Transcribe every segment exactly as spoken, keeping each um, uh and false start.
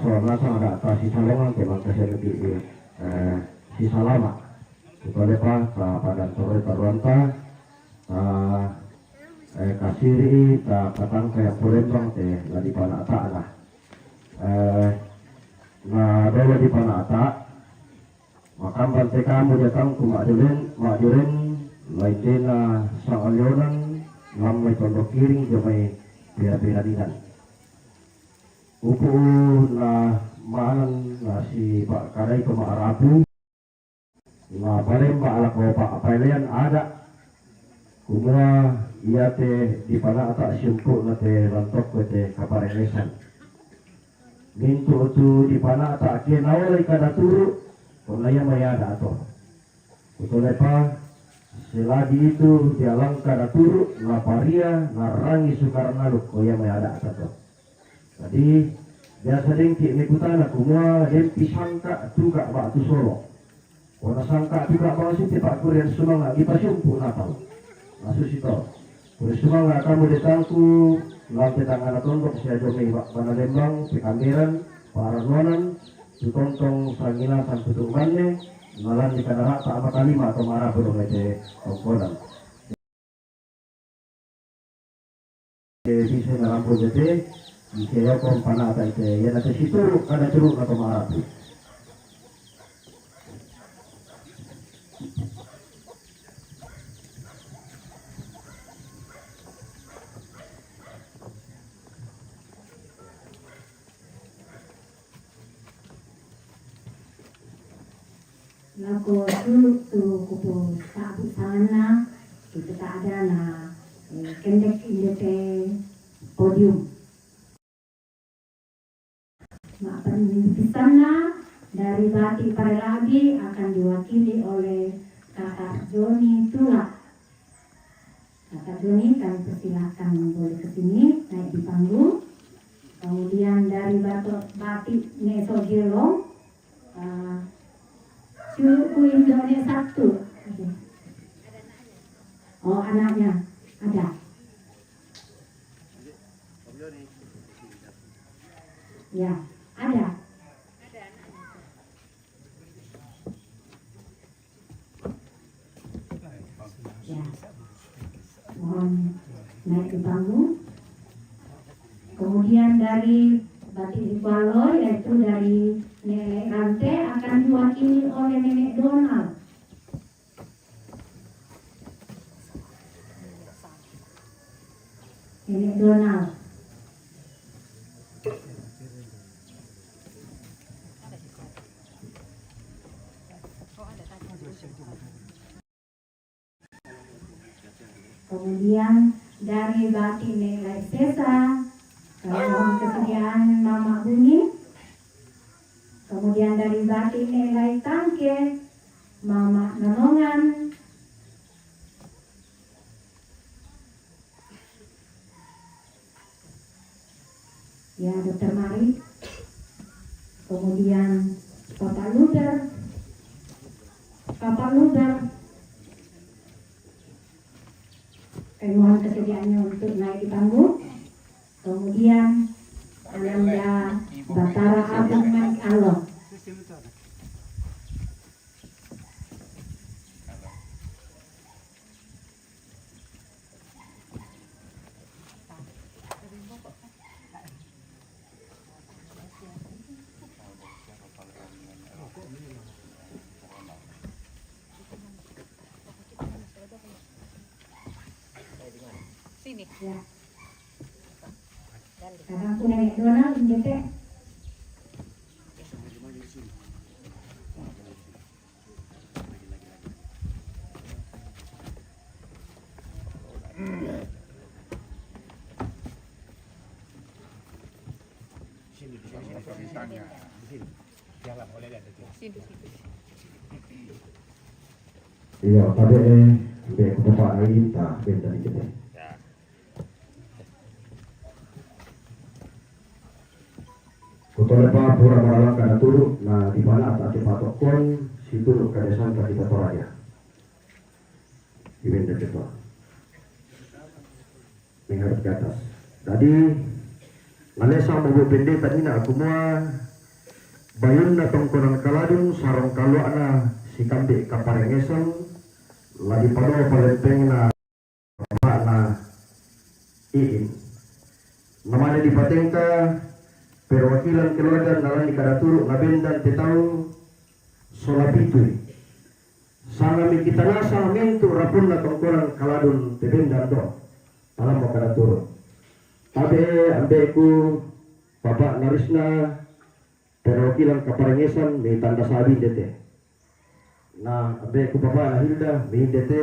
So, nasang ada' ta sisalongan, te mangkasian ki, eh, sisalama'. Ito lepa, ta padan toroi taruanta, ta, eh, kasiri', ta katangka ya purembang te la di pana'ta' na. Eh, na dolo di pana'ta', makamban te kamu datang ku ma'duren, ma'duren, lain dena sangaliyonan, lamma i tondok kiring jomai pira-pira dinan. Upu' na manan na si Pak Kadai to ma'arapu, na palemba' lako pa-, pailean ada', kumua iate di pana'ta' siumpu' na te lantokku te kaparengesan. Mintu' tu di pana'ta' ke naolai kada turu', tonna ia mai ada' to. Kutolepa, selagi itu dialangka naturu', naparia, narrangi sukaran aluk, ko ia mai ada'ta to. Jadi, biasa dengki' mekutana kumua, dempi sangka' tuka' ba'tu solo'. Ko nasangka' tuka' bang siti pa'kurian sumanga' dipasiumpu' Natal. Masusito. Puri sumanga' kamu detangku, lampe tangana tondok sia jomai ba-, bana lembang, pekamberan, paranuanan, tu tontong sanginasan tutu' banne, nalan di kadara'ta ama kalima atau marabu do mete tongkonan. Bisa narampu jete, bisa yokon panata ite, yana te situru', kada turu' na to marabu. Lako tulu' tu kupota'bu' tanganna, tu tata'dana, eh, kendek inde te podium. Ma'perpisanna dari Bati' Pareladi akan diwakili oleh Kakak Joni Tulak. Kakak Joni, kami persilakan boleh ke sini, naik di panggung. Kemudian dari Bato-, Bati' Neso Gelong, eh, Cu-, Ku Indo Nek Sabtu. Oke. Oh, anaknya ada. Ya, ada. Ya. Mohon naik ke panggung. Kemudian dari Bati' Dikualo, yaitu dari Nenek Rante, akan diwakili oleh Nenek Donald. Nenek Donald. Kemudian dari Bati' Nek Lai Sesa, kami mohon kesediaan Mama Buni. Kemudian dari Bati' Nek Lai Tangke, Mama Nonongan. Ya, Dokter Mari. Kemudian Bapak Luder. Bapak Luder. Kami mohon kesediaannya untuk naik di panggung. Kemudian Ananda Batara Agung Manik Allah. Sini. Ya. Kadang ku Nenek Donald, indete. Iya, tapi, eh, be ku bapak lagi, ta, benta di kita. Kutolepa pura maralangka naturu', na di pana'ta ati patokkon, situru' kade santa kita Toraja. Di benda kita. Menghadap ke atas. Jadi, malesa mo bu pendeta nina' kumua, Bayunna tongkonan Kaladun sarong kalua'na sikambi' kaparengngesan, la dipadoa palempengna bapa'na Iin. Namane dipatengka perwakilan keluarga nalani kada turu' nabendan te tau sola pitui. Sangami kita nasang mintu' rapunna tongkonan Kaladun te bendan do. Talammo kada turu'. Tabe' ambe'ku, Bapa' Narisna, perwakilan kaparengngesan, mitanda sa'bi inde te. Na ambe'ku Bapa' na Hilda, mi inde te,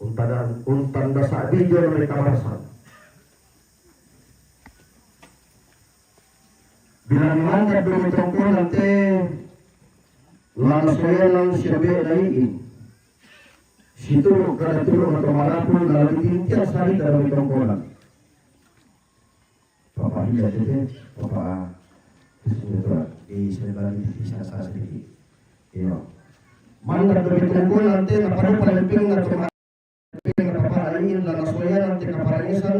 untada-, untanda sa'bi dio na mai kabasan. Bila mandat do mai tongkonan te, la nasoyanan siambe'na Iin. Situru' kada turu' na to marapu, na la ditintian sarita do mai tongkonan. Papa Hilda tete, Papa Sejahtera, di sebelah ini, di sana, sana sedikit. Iyo. Mandat do mai tongkonan te, napadoa palempengna to ma-, palempengna Papa Iin, la nasoyanan te kaparengngesan,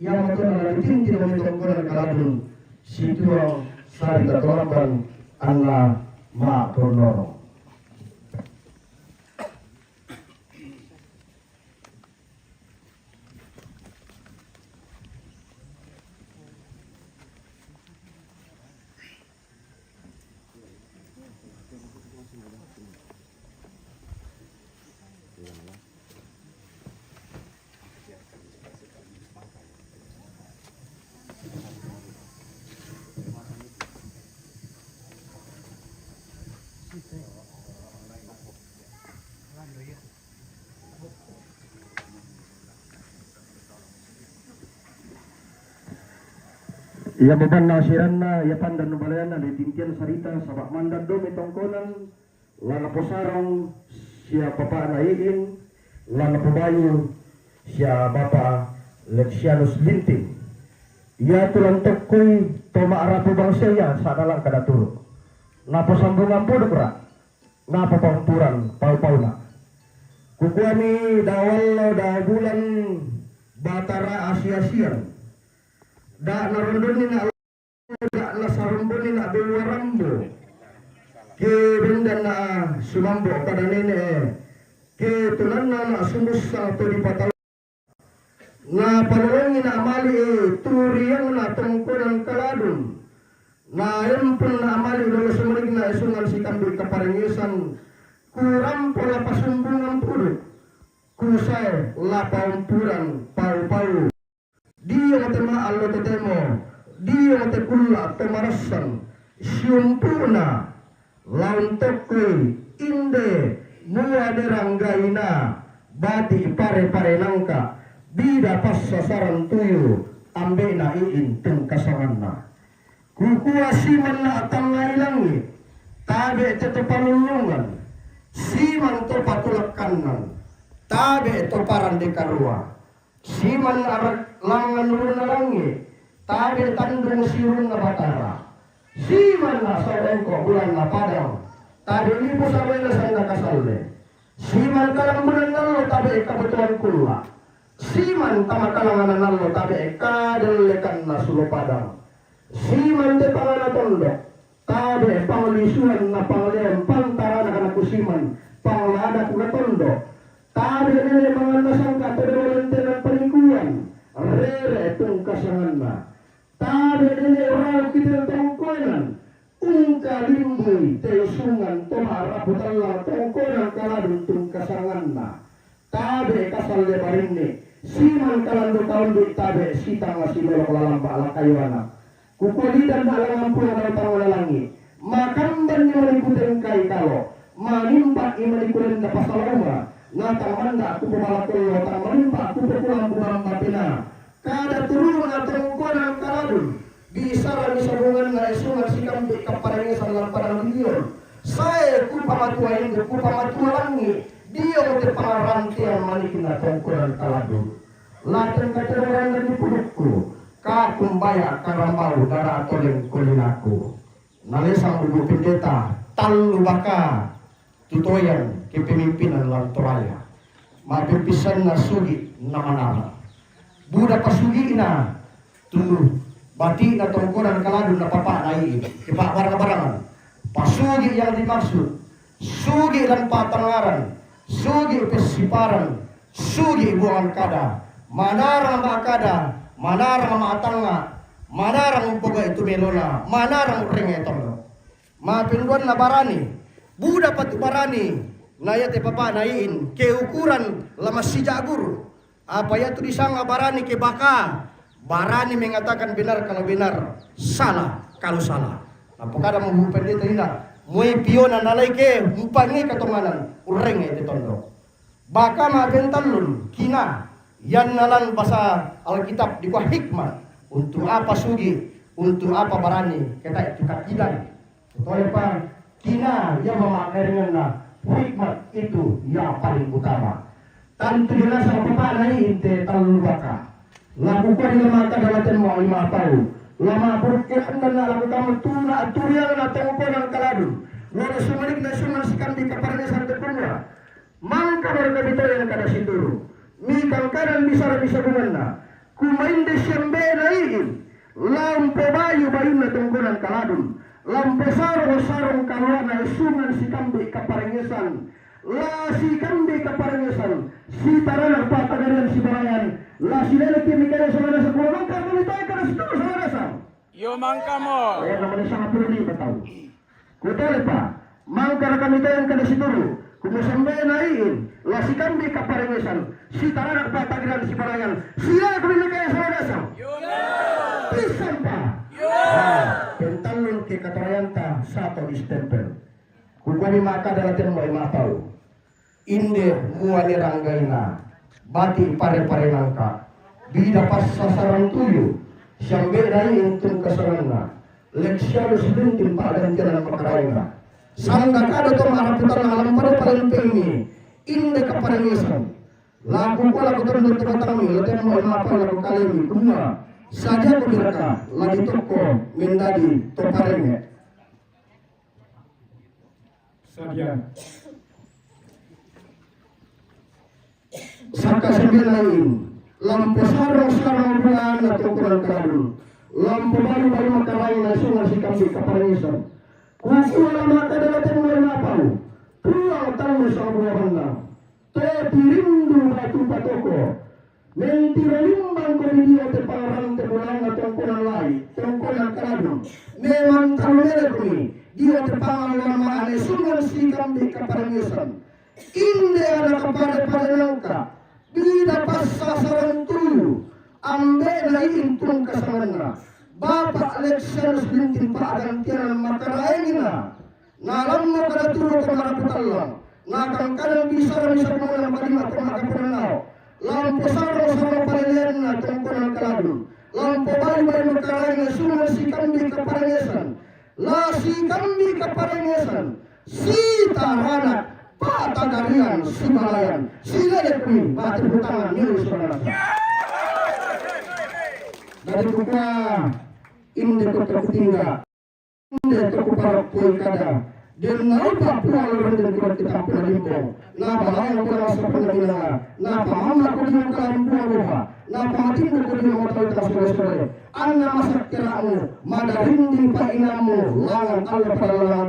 iamoto na la ditintian do mai tongkonan Kaladun, situang sarita to lambang anna ma'pornoro. Ia bebanna asiranna, ia pandan nubaleanna, ditintian sarita, saba' mandan do mai tongkonan, la naposarong sia Bapa'na Iin, la napobayu sia Bapa' Leksianus Linting. Ia tulang tokkoi to ma'rapu bangsa ia, sa'dalangka daturu. Naposambungan pudukra, napopaumpuran pau-pauna. Kukuami dao allo dao bulan Batara Asia-sian. Da' narondonni na' da' nasarondonni na' bewa rambo. Ke bendanna sumambo kada nene', ke tunanna na' sumussa to dipatau. Napanolongi na' mali' tu riangna tongkonan Kaladun. Naempun na' mali' lolo sumaligna esungan sikambi' kaparengngesan, kurampo la pasumbungan puduk, kusae la paumpuran pau-pau. Dio te ma'allo totemo, dio te kulla' to marassan, siumpu'na laun tokkoi inde mua deranggaina, bati' pare-pare nangka, bida passasaran tuyu, ambe'na Iin tungkasanganna. Kukua siman na' tangngai langi', tabe' te to palullungan, siman to patulakkannan, tabe' to parande karua. Siman arak langngan ulunna langi', tabe' tandung siulunna Batara. Siman na' saurengko' bulanna padang, tabe' lipu sabaina sanda kasalle. Siman kalambunan allo, tabe' kabutuhan kulla'. Siman tamakalanganan allo, tabe' kadellekanna sulo padang. Siman te pangana tondok, tabe' panglisuan na pangleon pantarana kana kusiman, pangladaku na tondok. Tabe' nene' manganna sangka' to dolo lentenan panikuan, rere' tungkasanganna. Tabe' nene' rau kitel tongkonan, ungkalimbui te isungan to ma'rapu tallang tongkonan Kaladun tungkasanganna. Tabe' kasalle barinni, siman kalando kaondi, tabe' sitanga sinolok lalamba' lakayuana. Kukua lidanna langngan Puang dao tangngana langi', makambanni mani kutengkai kalo, manimba'i mani kulenda pasala uma, na tang manda' kupomalakollo, tang manimba' kupokulambu bamba pena. Kada turu'na tongkonan Kaladun, bisarami sabunganna esungan sikambi' kaparengngesan lampadang lion. Sae kupamatua indu', kupamatua langi', dio te pangarantean manikna tongkonan Kaladun. La tengka teroranna di pudukku, ka kumbaya karambau dara toleng kolinaku. Nalesang bubu pendeta, tallu baka tutoyan kepemimpinan lan Toraya. Ma'pempissanna sugi' na manara. Buda pasugi'na tu bati'na tongkonan Kaladun na papa'na Ai, kepa'barang-barangan. Pasugi yang dimaksud, sugi dan patangaran, sugi pessiparan, sugi buangan kada, manarang ma'kada, manarang ma'tangnga, manarang umpoga'i tu melona, manarang urrengnge tollo. Ma'penduanna barani, buda patu barani, na iate papa'na i'in, keukuran la massija' guru. Apa iatu disanga barani ke baka, barani mengatakan benar kalau benar, salah kalau salah. Apa kada mau pendeta ina, moi piona nalai ke, mupangi katonganan, urrengnge te tondok. Baka ma'pentallun, kina, ianna lan basa Alkitab dikua hikmat, untuk apa sugi, untuk apa barani, keta itu kakidan. Tolepa, kina ia mama'karinganna, hikmat itu yang paling utama. Tantu jelas apa Pak Nai inte tallu baka. Lakukan lama kada laten mau lima tahu. Lama burke anda na lakukan tuna turiang na tongkonan kaladun. Lolo sumalik na suman sikan di kaparnya satu punwa. Mangka baru kami tahu yang kada situru. Mikang kanan bisa bisa bunganna. Kumain de siambe Naiin. Lampo bayu-bayunna tongkonan kaladun, lampo sarong-sarong kaluana esungan sikambe kaparengesan, la sikambe kaparengesan, sitaranak patagarian sibarayan, la sileleki mikaya saudara sekolah mangka kami tahu kada setuju saudara sang. Yo mangkamo. Eh, namanya sangat perlu diketahui. Kutelepa, mangkara kami tayang kada situru, kumusambena iin, la sikambi kaparengesan, sitaranak patagiran sibarayan, sila kami mekaya sawadasang. Pisampa. Pentallun ke katarayanta sato di stempel. Kukani maka dalaten mo imapau. Inde muane ranggaina, bati pare-pare nangka, bida passa sarang tuyu, siambe rai intung kasanganna, leksialu siduntin pa'gantianan makaraina. Sanda kada to maraputan alam pada palempengi, inde kaparengesan. Laku kuala kutondo tumatangmi, leten mo imapau laku kalemi, kumua, saja kubiraka, lagi tokko, mendadi, to parenge. Sadia. Saka sembenain, lampu sarong-sarong bulan na tongkonan kadun, lampu balu-balu makalain na sungai sikambi kaparengesan. Kukua lama kada laten mo imapau, puang talu sabuah banda. To tirindu batu patoko. Mentiro limbang ko di dio te pangarante bulanna tongkonan lai, tongkonan kaladun. Memang talu mele kumi, dio te pangalan ma ane sungan sikambi kaparengesan. Inde ana kapare-pare nangka, bida passa sarang tuyu, ambe na iin tung kasanganna. Bapak Leksianus bintin pa'gantianan makaraengina. Na lammo kada turu to marapu tallang, na kangkadang bisara misa kumuna madima to makapunannao. Lampo sarro-sarro parelleanna tongkonan kaladun. Lampo bali-bali makaraina sunga sikambi kaparengesan. La sikambi kaparengesan. Sitaranak patagarian sibalayan. Silelekui mati hutangan milu saudara. Dari kukua inde kota kutingga. Inde to kuparokkoi kada, den naupa puang renden kuro kitampuna limbong, napa lain kuro rasa puna minanga, napa mamma kuri mukalain puang roha, napa matimbo kuri mukalain tanga sore-sore, anna masak keramu, madarinding pa inammu, langan Allah pada langan,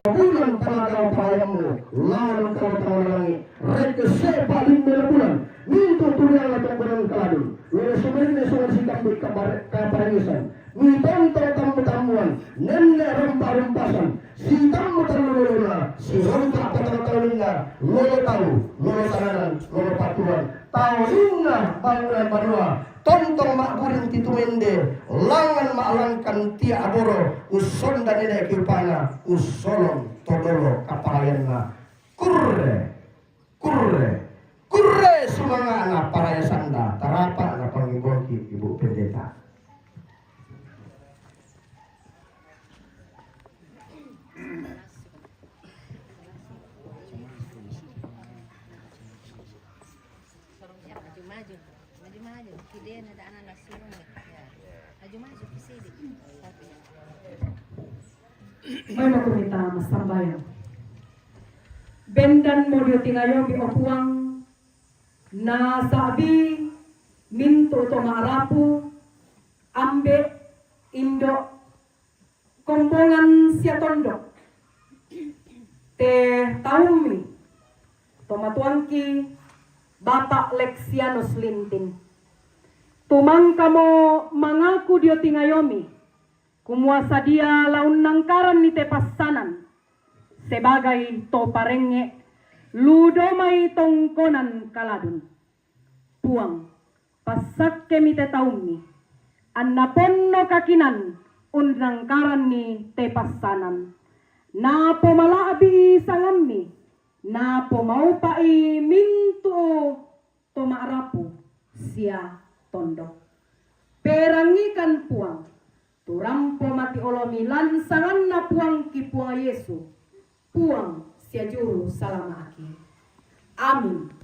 bulan pada langan payammu, langan Allah tanga langit, rekke sepa limbela bulan, mintu turiang atau bulan kaladun, lolo sumerine suara sikambi kaparengesan, Mitontong tammu-tammuan, nenne' rompa-rompasan, sitammu tallu lolona, sirompa patang-tallinna, lolo tau, lolo tanganan, lolo patuan, tau linna bangunan banua, tontong ma'buring titumende, langngan ma'langkan tia' aboro, ussonda nene' kiupana, ussolong to dolo kapalayanna. Kurre. Kurre, kurre sumanga'na parayasanda, tarapa' napangimbangki Ibu Pendeta. Maju, maju, maju, maju. Kidena da ana langsung. Ya. Maju, maju, ke sini. Tapi. Mai mako mita massambayang. Bendanmo dio tingayomi, o Puang, nasa'bi mintu' to ma'rapu, ambe', indo', Kombongan sia tondok, te taummi, tomatuangki Bapak Leksianus Lintin. Tumangkamo mangaku dio tingayomi, kumua sadia la unnangkaranni te passanan sebagai to parengnge' lu domai tongkonan Kaladun. Puang, passakkemi te taummi, anna ponno kakinan unnangkaranni te passanan, napomala'bi'i sangammi, napomaupa'i mintu' to ma'rapu sia tondok. Perangikan Puang, tu rampo mati olomi lan sanganna Puangki Puang Yesu, Puang sia Juru Salama'ki. Amin.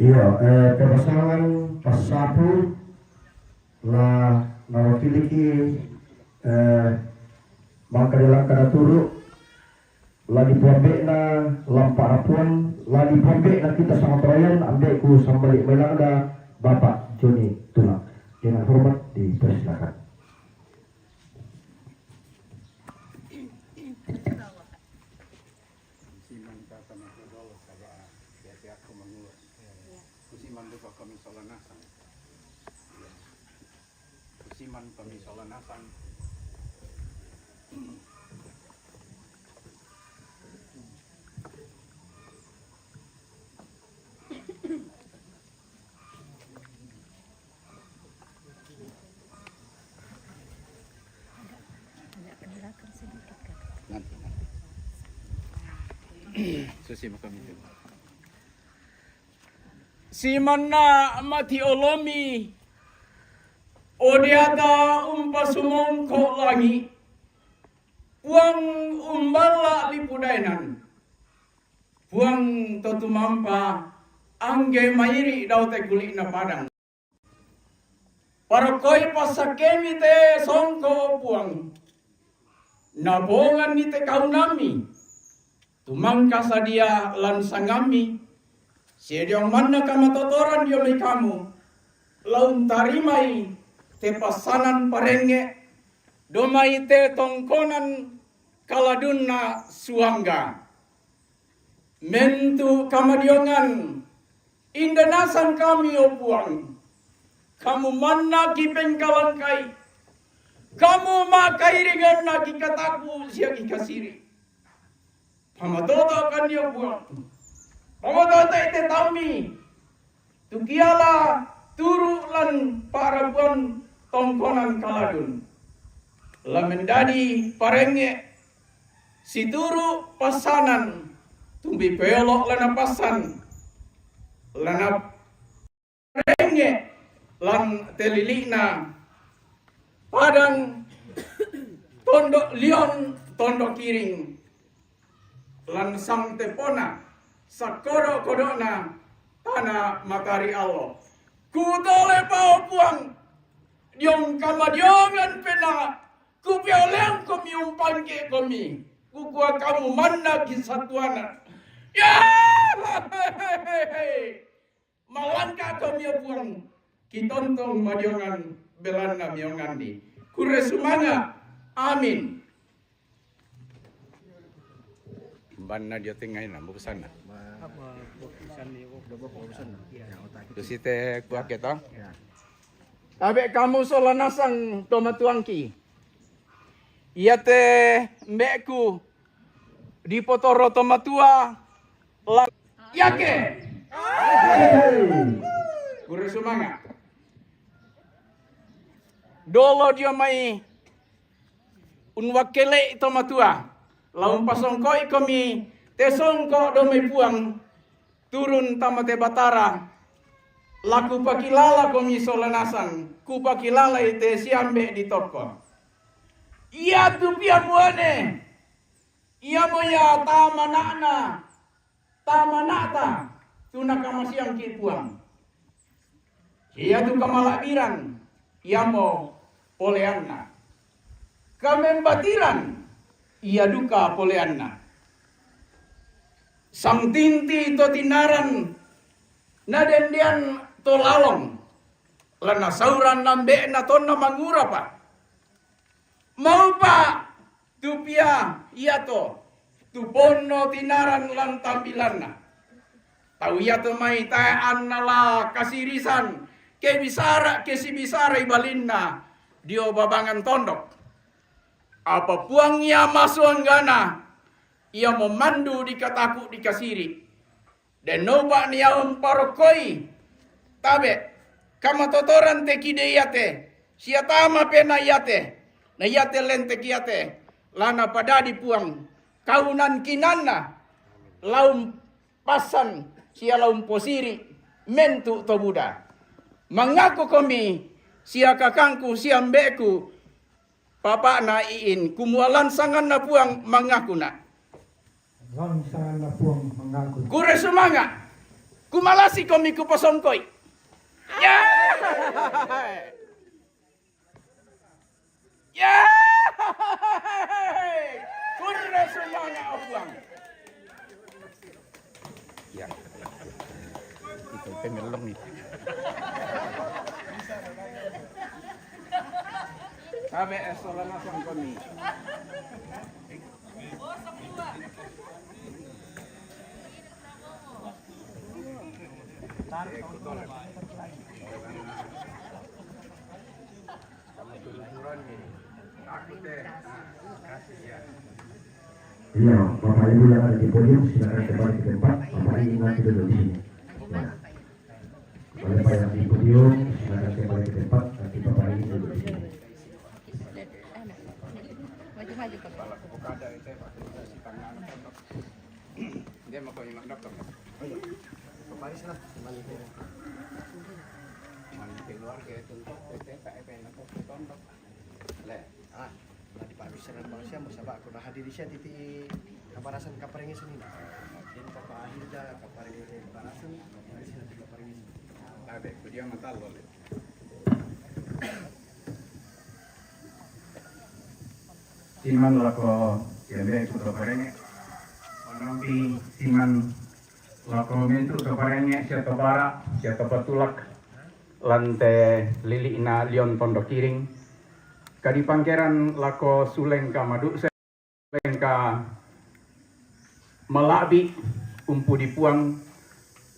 Iya, eh, pemasangan passapu la nawakiliki, eh, mangka ri langka naturu', la dipuambe'na lampa rapuan, la dipuambe'na kita sama perayan, ambe'ku sambali' mai langda Bapak Joni Tulang. Dengan hormat dipersilakan. Simang tata makodolo saja, siap-siap ko mangua. Kusimang duka kami sola nasang. Kusimang kami sola nasang. Nanti, nanti. Susi mo kami. Simanna mati olomi, o deata umpasumongko' langi', Puang umballa' lipu daenan, Puang to tumampa angge mairi' dao te kuli'na padang. Parokkoi passakkemi te songko', o Puang, na bonganni te kaunammi, tumangka sadia lan sangammi, sia dio manna kamatotoran dio mai kamu, la untarimai te passanan parengnge' domai te tongkonan Kaladunna Suangga. Mentu' kamadiongan inda nasang kami, o Puang, kamu manna kipengkalangkai, kamu makairinganna kikataku sia kikasiri. Pamatotokan dio, Puang, pamatoto'i te taummi, tu kiala turu' lan pa'rabuan tongkonan Kaladun. La mendadi parengnge' situru' passanan, tumbi peolo' la napassan, la naparengnge' lan te lili'na padang, tondo' liong, tondo' kiring. Lan sangtepona, sakkodo'-kodo'na tana matari allo. Kutole pao, Puang, diong kamadiongan penaa, kupeoleangkomi, umpangke'komi, kukua kamu manna kisatuana. Ya! Malangka' komi, o Puang, kitontong madiongan belanna mionganni. Kurre sumanga'. Amin. Banna dio tengngaina, bukusanna. Tusite kuake to. Tabe' kamu sola nasang to matuangki. Iate mbe'ku dipotoro to matua la-, iake. Kurre sumanga'. Dolo dio mai unwakkele'i to matua, la umpasongko'ikomi te songko' dio mai Puang, turun tama te batara, la kupakilalakomi sola nasang, kupakilalai te siambe' ditokko. Iatu pia muane, iamo ia tamana'na, tamana'ta, tu nakamaseangki Puang. Iatu kamala'biran, iamo poleanna. Kamembatiran, ia duka poleanna. Sangtinti to tinaran Na dendean to lalong, la nasauran nambe'na tonna mangurapa. Maupa tu pia iato, tu ponno tinaran lan tambilanna. Tau iato mai tae' anna la kasirisan, ke bisara, ke sibisara i balinna dio babangan tondok. Apa Puang ia masuanggana, ia memandu di kataku di kasiri. Den nopa nia umparokkoi, tabe', kamatotoran te kide iate, sia tama pena iate, na iate lenteki iate, la napadadi Puang, kaunan kinanna, laum passan sia laum posiri, mentu to buda. Mangaku komi, sia kakangku, sia mbe'ku, papa'na iin, kumua lan sanganna Puang mangaku na. Lan sanganna Puang mangaku. Kure sumanga'. Kumalasi komi kuposongkoi. Ya. Ya. Kure sumanga' o Puang. Ya. Itu pemelong nih. Tabe' e sola nasang komi. Iya, Bapak Ibu yang ada di podium, silakan kembali ke tempat. Bapak Ibu nanti duduk di sini. Ya. Bapak yang di podium, silakan kembali ke tempat. Nanti Bapak Ibu duduk di sini. Maju-maju, Pak. Dia mau kau ingat dokter. Kemarin sana, kembali ke, kembali ke luar ke tempat, ke tempat, eh, pengen aku ke pondok. Le, ah, tadi Pak Bisa dan Bang Syam, Bang Syam, aku dah hadir di sini, titik kaparasan kaparengnge sini. Mungkin Bapak Ahilda, kaparengnge kaparasan, di sini titik kaparengnge sini. Tabe', ku dia matallo, le. Simang lako siambe' ku to parengnge. Onompi simang lako mentu to parengnge sia to bara', sia to patulak. Lan te lili'na Lion Tondo Kiring. Kadi pangkeran lako sulengka madu'se, sulengka mala'bi' umpudi Puang,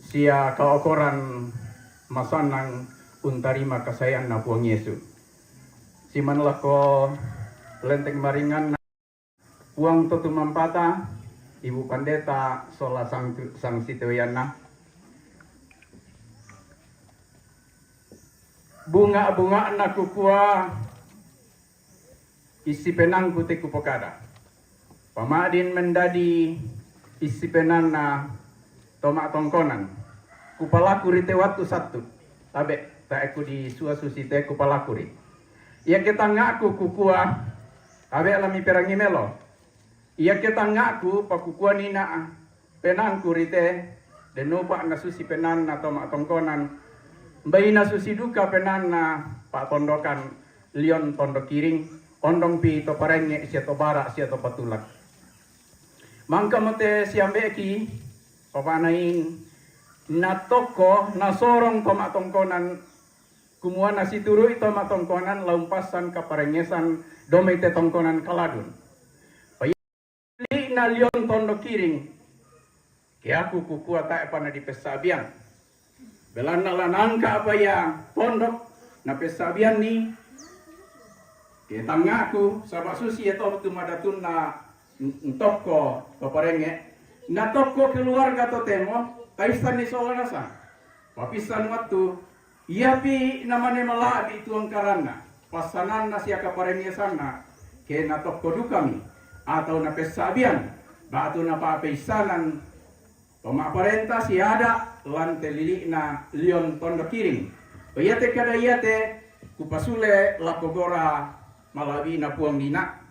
sia kaokoran masannang untarima kasaeanna Puang Yesu. Simang lako lenteng maringanna Puang to tumampata, Ibu Pandeta sola sang, sang sitoyanna. Bunga'-bunga'na kukua, issi penaangku te kupokada. Pama'din mendadi issi penaanna to ma'tongkonan. Kupalaku ri te wattu sattu. Tabe', tae' kudisua susi te kupalaku ri. Iake tangnga'ku kukua, tabe' la miperangi melo. Iake tangnga'ku pakukua nina' penaangku ri te, den upa' nasusi penaanna to ma'tongkonan, mbaina susi duka penaanna pa'tondokan Lion Tondo Kiring, ondongpi to parengnge' sia to bara' sia to patulak. Mangkamo te siambe'ki, papanaing, natokko, nasorong to ma'tongkonan, kumua nasituru'i to ma'tongkonan la umpassan kaparengngesan domei te tongkonan kaladun. Li'na Lion Tondo Kiring, ke aku kukua tae'pa nadipessa'biang. Belanna la naangka'pa ia pondok napessa'bianni, ke tangnga'ku, saba' susi ia to tu madatunna n-, ntokko to parengnge', natokko keluarga totemo, taissanni sola nasang. Papissan wattu, iapi namane mala'bi' tuangkaranna, passananna sia kaparengngesanna, ke natokko dukami, atau napessa'biang, ba'tu napa'peissanan to ma'parenta siada' lan te lili'na Lion Tondo Kiring. Iate kada iate, kupasule lako gora mala'bi'na Puang nina'.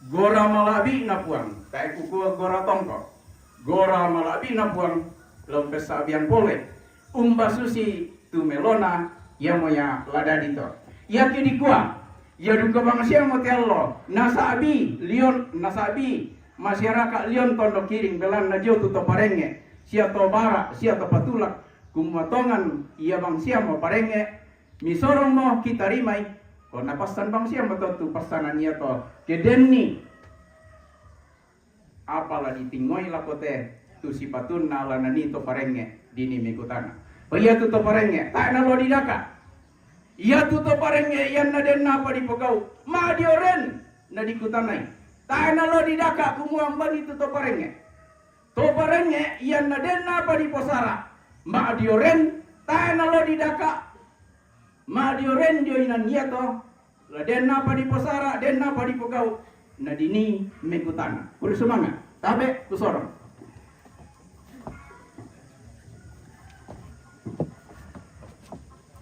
Gora mala'bi'na Puang, tae' kukua gora tongko. Gora mala'bi'na Puang, la umpessa'biang pole. Umba susi tu melona, iamoya la dadi to. Iake dikua, ia duka bangsiamo te allo, nasa'bi Lion, nasa'bi masyarakat Lion Tondo Kiring belanna dio tu to parengnge', sia to bara', sia to patulak, Kumua tongan ia bang sia mo parengnge', misorong mo kitarimai. Ko napassan bang sia mo to tu passanan ia to, ke denni apa la ditingoi lako te tu sipatunna la nanii to parengnge' dini mekutana. Paiatu to parengnge' tae' nalo didaka. Iatu to parengnge' ianna den napa dipogau', ma'dioren nadikutanai. Tae' nalo didaka kumua umbani tu to parengnge'. To parengnge' ianna den napa diposara, ma'dioren, tae' nalo didaka, ma'dioren dio inan iato, la den napa diposara, den napa dipogau', na dini mekutana. Puru sumanga', tabe' kusorong.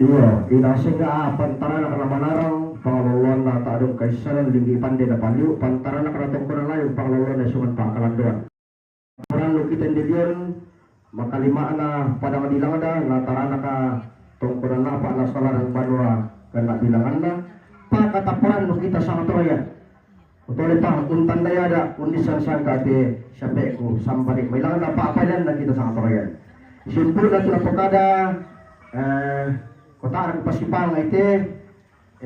Iyo, ina sengga a pantarana kana manarang, pangaloloanna ta'dong kaissanan, linggi pande na paliu, pantarana kana tongkonan layung, pangaloloanna suman pakalandoan. Porannu kita ndilion, makalima'na padang dilangda, na taranaka tongkonan napa na salaran banua kana bilanganna, pakataporannu kita sangatorayan. Utole ta untandai ada' unnissan sangka te siape'ku sambali' mailangna pa'pailanna kita sangatorayan. Simpu'na tu napokada, eh, kota'na kupasipangai te,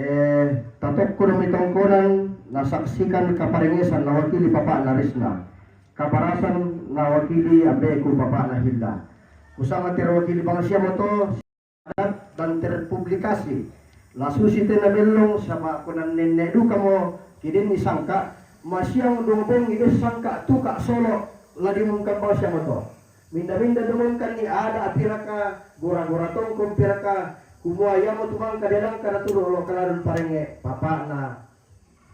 eh, tatokko demi tongkonan nasaksikan kaparengngesan nawakili papa'na Risna. Kabarasan nawakili ambe'ku papa'na Hilda. Kusanga terwakili bangsia moto adat dan terpublikasi. La susi te nabellong, saba' ko nannenne' dukamo ke denni sangka', masiang duang bongi de sangka' tuka' solo' la diumumkan bangsia moto. Minda-minda diumumkanni ada' piraka, gora-gora tongkon piraka, kumua iamotu mangka de langka naturu' lo' kaladun parengnge' papa'na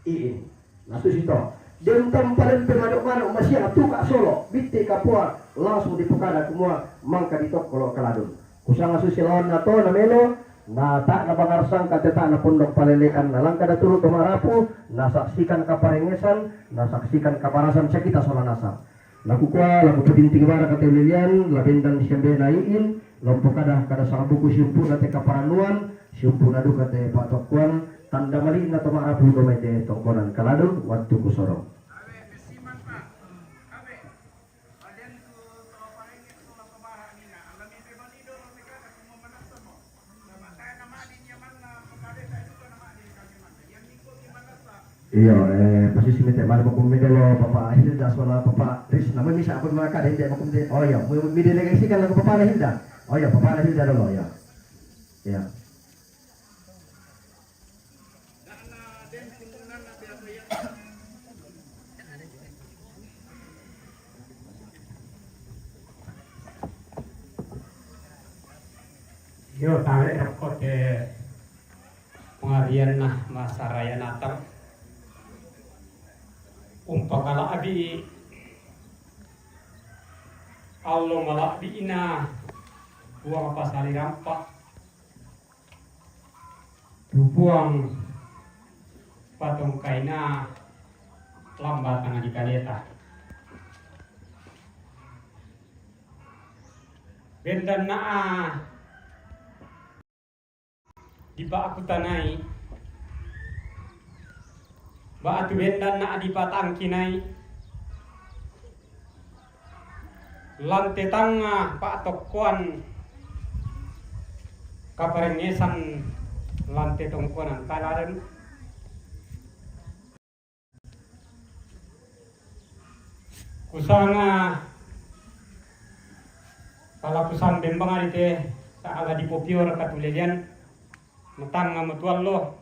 Iin. Na susi to. Den tampalempe mado'-mado' masiang tuka' solo', bitte kapua langsung dipokada kumua mangka ditokko lo' kaladun. Kusanga susi laonna to namelo, na ta' nabangar sangka' te ta' napondok palelekan, na langka daturu' to ma'rapu, nasaksikan kaparengngesan, nasaksikan kabarasan sakita sola nasar. La kukua, la kupodinting bara kate lilian, la bendan siambe na Iin, la umpokada kada sangbuku siumpu'na te kaparannuan, siumpu'na duka te pa'tokkoan, tanda mali'na to ma'rapu domai te tongkonan kaladun, wattu kusorong. Iyo, eh, pasisi mite male makummi dolo Papa Hilda sola Papa Risna, moi misa' apa maka dende makummi. Oh iyo, moi mi delegasikan lako Papa Hilda. Oh iyo, Papa Hilda dolo, iyo. Iyo. Iyo, tawe' rokko te pangarianna masaraya Natal. Umpakala'bi allo mala'bi'na Puang pasali rampa. Tu Puang patongkaina lambatang di kaleta. Bendanna a dipa'kutanai, ba'tu bendanna a dipatangkinai, lan te tangnga pa'tokkoan kaparengngesan lan te tongkonan kaladun. Kusanga pala kusang bembang ri te sa'ala dipopiora katulelean, matangnga matuallo.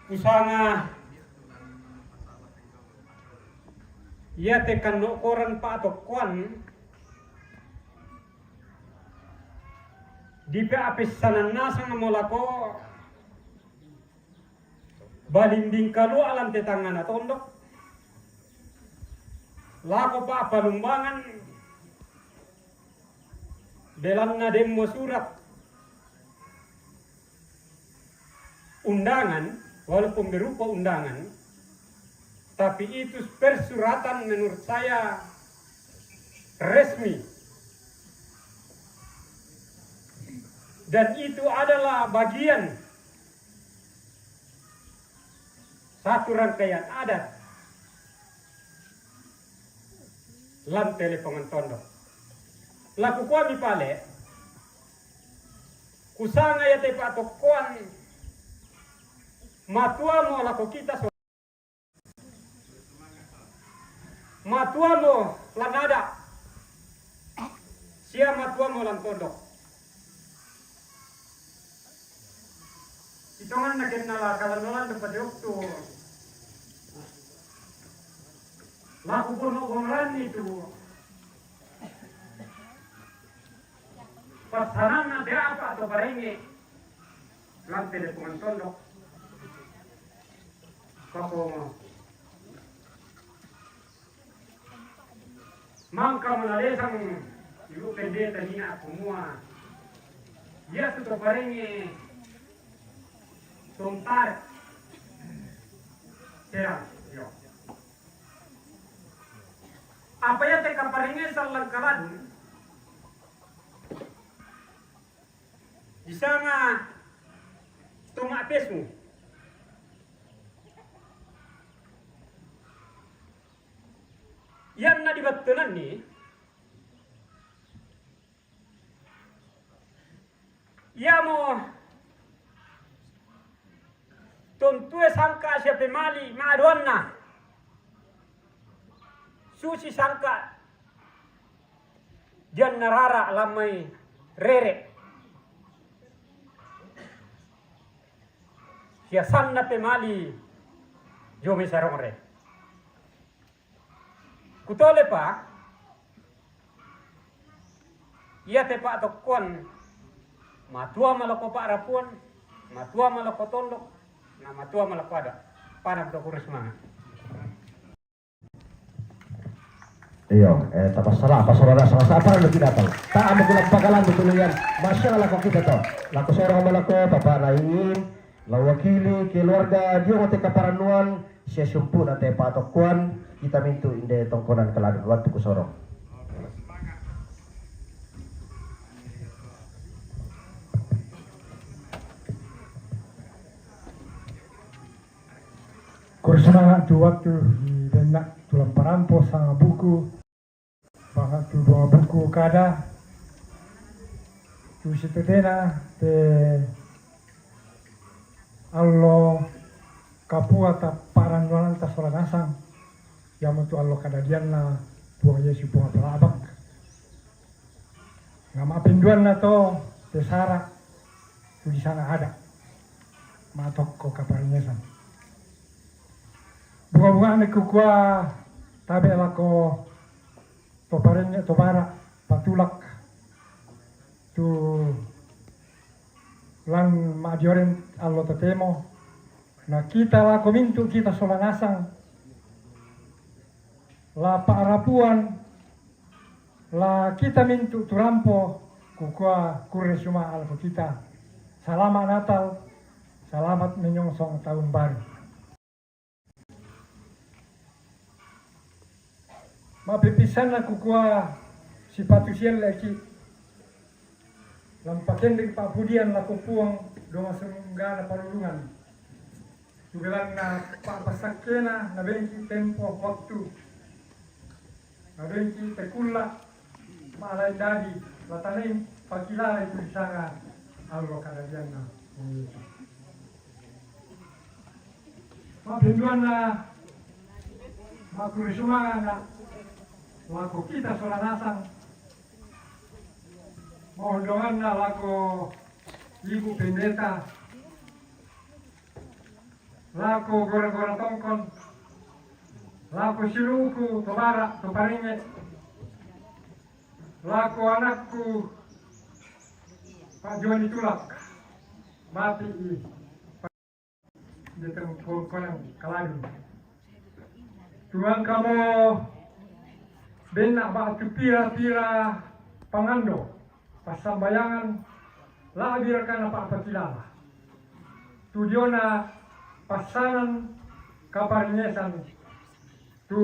Kusanga iate kanno' koran pa'tokkoan dipa'pessanang nasang mo lako balimbing kalua' lan te tangngana tondok, lako pa'palumbangan, belanna demmo surat undangan, walaupun berupa undangan, tapi itu persyaratan menurut saya resmi. Dan itu adalah bagian satu rangkaian adat lan te lepongan tondok. La kukua mi pale, kusanga iate pa'tokkoan matuamo lako kita so-, matuamo lan ada', sia matuamo lan tondok. Sitonganna kenna la kalannolan deppa te okto. La kupono bongoranni tu passananna te apa' to parengnge' lan te lepongan tondok. Papongo. Mangka manalesang ibu pendeta nina kumua, iatu to parengnge' Sontar Serang, yo. Apa iate kaparengngesan lan kaladun, disanga to ma'pesmu. Ianna dibattuananni, iamo tontue sangka sia pemali ma'adoanna, susi sangka dianna rara' lan mai rere', sia sanna pemali dio mai sarongre. Kutolepa, iate pa'tokkoan matuamo lako pa'rapuan, matuamo lako tondok, na matuamo lako ada'. Pada mudokuru sumanga'. Iyo, eh, tapassala, apa saudara salah sapa lu tidak tahu. Tak mau kula pagalan betul yan. Masya Allah, kok kita tahu. Lako sorong sama lako, Bapak Naingin, la wakili keluarga dio te kaparannuan, sia sumpu na te pa'tokkoan, kita mintu inde tongkonan kaladun waktu kusorong. Kore sumanga' tu waktu di denna tulang parampo sanga buku, banga tu dua buku kada, tu sitetena te allo kapua tapparannuananta sola nasang, iamotu allo kadadianna Puang Yesu Puang Pala'bak. Nama'pinduanna to te sara' tu disanga ada', ma'tokko kaparengngesan. Bunga-bunga'na kukua tabe' lako to parengnge' to bara' patulak tu lan ma'dioreng allo totemo, na kita lako mintu' kita sola nasang la pa'rapuan, la kita mintu' tu rampo, kukua kurre suma' lako kita. Salama' Natal, salamat menyongsong tahun baru. Ma'pippisanna kukua sipatu sielle'ki'. Lampakendek pa'pudian lako Puang dongan senggana parulungan. Tu belanna pa'passakkena nabengki tempo waktu. Nabengki tekulla ma'lai dadi latanai pakilalai tu disanga allo kadadianna. Ma'pinduanna ma'kurre sumanga' lako kita sola nasang, ma'ondonganna lako Ibu Pendeta, lako gora-gora tongkon, lako siulu'ku to bara' to parengnge', lako anakku Pak Joni Tulak, mati i. Deteng ko-, konang kaladun. Tuangkamo benna ba'tu pira-pira pangando, passambayangan, la'bi rakana pa'pakilala. Tu diona passanan kaparengngesan tu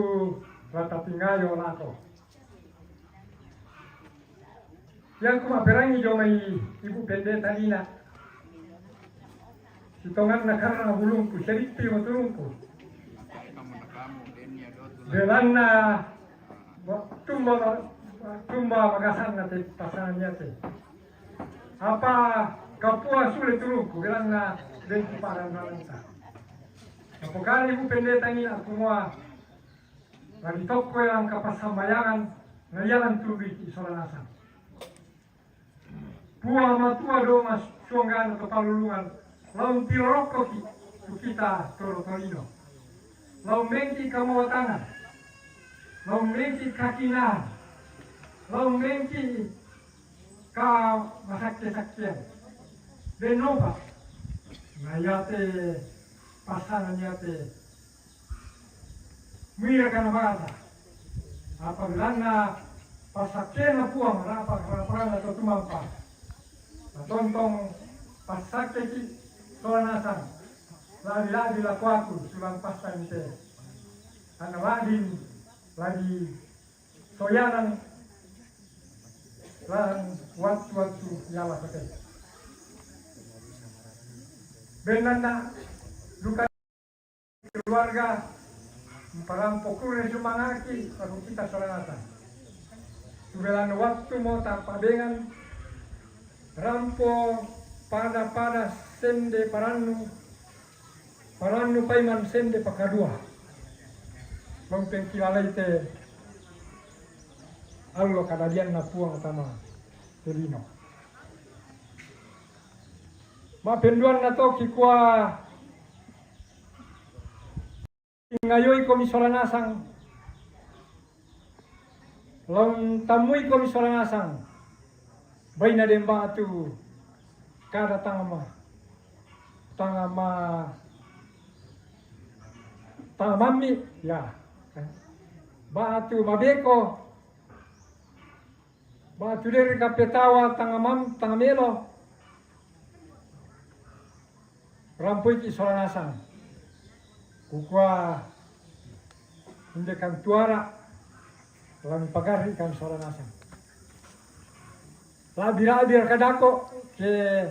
la tatingayo lako. Iangku ma'perangi dio mai Ibu Pendeta Ina. Sitonganna karna bulungku, sirippi mo tulungku. Belanna Tumba, tumba magasanna te pasangan yate. Apa kapua sule turungku, belanna dengki paranranta. Napokada ibu pendeta ni aku mua, lagi tokko yang kapassambayangan, na yalan turiki sola nasang. Puang Matua doma suanggana to pallulungan, lao tirorokkoki tu kita toro Torino. Lao mengki kamawatangan, lao mengki kakinahan, lao mengki kamasakke-sakkean. Dennopa na yate pasangan yate muira kana mata. Apa belanna pasakkena Puang rapa-, raparana to tumampa. Natontong passakkeki sola nasang. Labi-labi lako aku sulang pasang te. Anna wadin lagi soyanang lan wattu-wattu yala kote. Bennanna duka keluarga, mparampo kure sumangaki aku kita sola nasang. Tubelan wattu mo tapabengan rampo pada-pada sende parannu, parannu paiman sende pakadua. Mempengkilalai te allo kadadianna Puang tama telino. Mapenduanna to kikua ngayoi komi sola nasang, laung tammui komi sola nasang, baina dembatu kada tangama, tangama, tangamammi, ya. Batu mabeko, batu dere kapetawa tangamam, tangamelo. Rampoiki sola nasang. Kukua indekan tuara, lami pagarri kan sola nasang. Labi-labi rakadako ke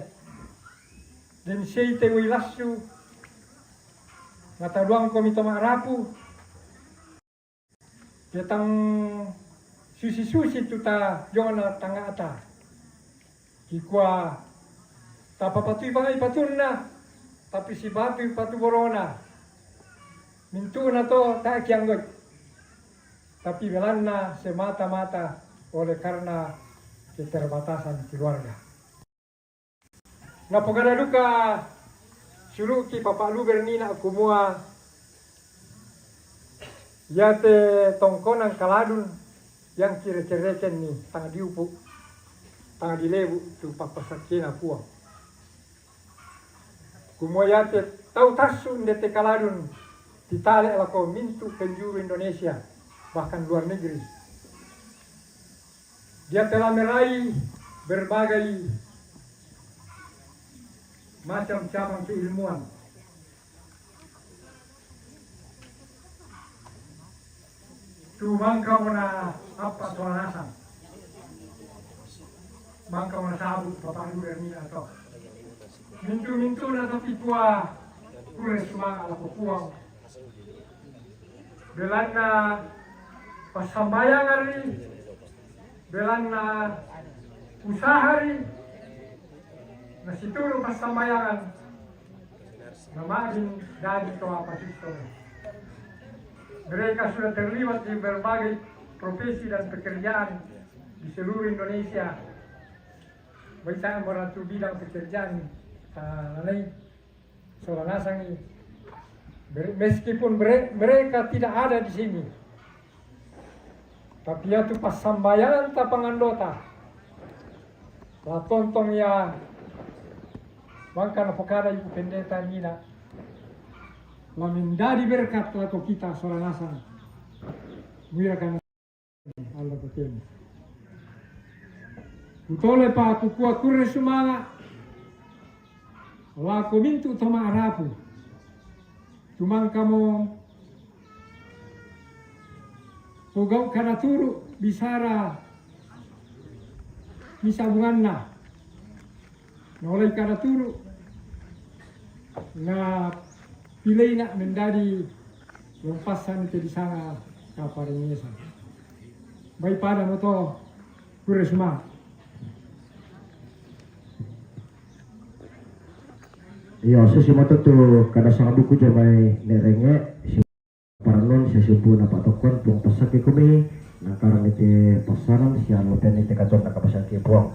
den seite woi lassu, nataduang komi to ma'rapu, ke tang susi-susi tu ta jona tangata. Kikua tapapatui pangai patunna, tapi sipatui patu borona. Mintuna to ta kianggoi. Tapi belanna semata-mata oleh karena keterbatasan keluarga. Napogana duka suluki Papa Luber nina kumua, yate tongkonan kaladun yang kire-kireken ni tang diupu, tang dilebu tu papasakina Puang. Kumua yate tau tassu ndete kaladun titale lako mintu penjuru Indonesia, bahkan luar negeri. Dia telah meraih berbagai macam cabang keilmuan. Tu mangka mona apa sola nasang. Mangka mona sabu Bapak Ibu dan Nina to. Mintu-mintu na to kikua kure sumanga lako Puang. Belanna passambayangan ri, belanna usaha ri, nasituru passambayangan, namadin dadi to apa sisto. Mereka sudah terlibat di berbagai profesi dan pekerjaan di seluruh Indonesia. Baik saya meratu bidang pekerjaan, ah, lain. Sola nasangi, mere-, meskipun mere-, mereka tidak ada di sini, tapi yatu passambayanganta pangandota, la tontong ya, mangka napokada ibu pendeta nina, la mendadi berkat lako kita sola nasang. Muira kana Allah kutemu. Kutole pa kukua kure sumanga lako mintu to ma'rapu. Tumangkamo pogau kada turu bisara misabunganna. Naolai kada turu, napileina mendadi lompassan te disanga kaparengesan. Bai pada mo to Kuresma. Iyo, so simoto tu kada sangabuku jo mai ne renge si paranun sia subu na patokon puang pasaki kumi nangkaran ite pasanan sia lopen ite katon na kapasan ki puang.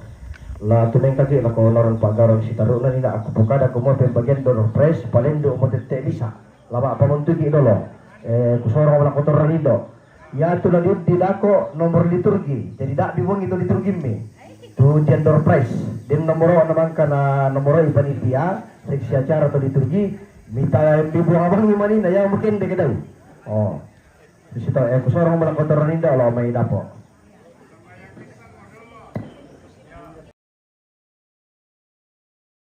La tuneng kaki la ko noron pagaron si taruna nina aku pukada kumo pe bagian door prize palendu mo tete bisa. Lama pamuntugi dolo. Eh, kusorong wala kotoran indo. Ya tu la di dako nomor liturgi. Jadi dak bibungi tu liturgi mi. Tu dian door prize. Din nomor na mangka na nomor i panitia seksi acara tu liturgi. Mita yang dibuang abang ni manina yang mungkin dek dau. Oh. Sisi tau eh kusorong wala kotoran indo lo mai dapo.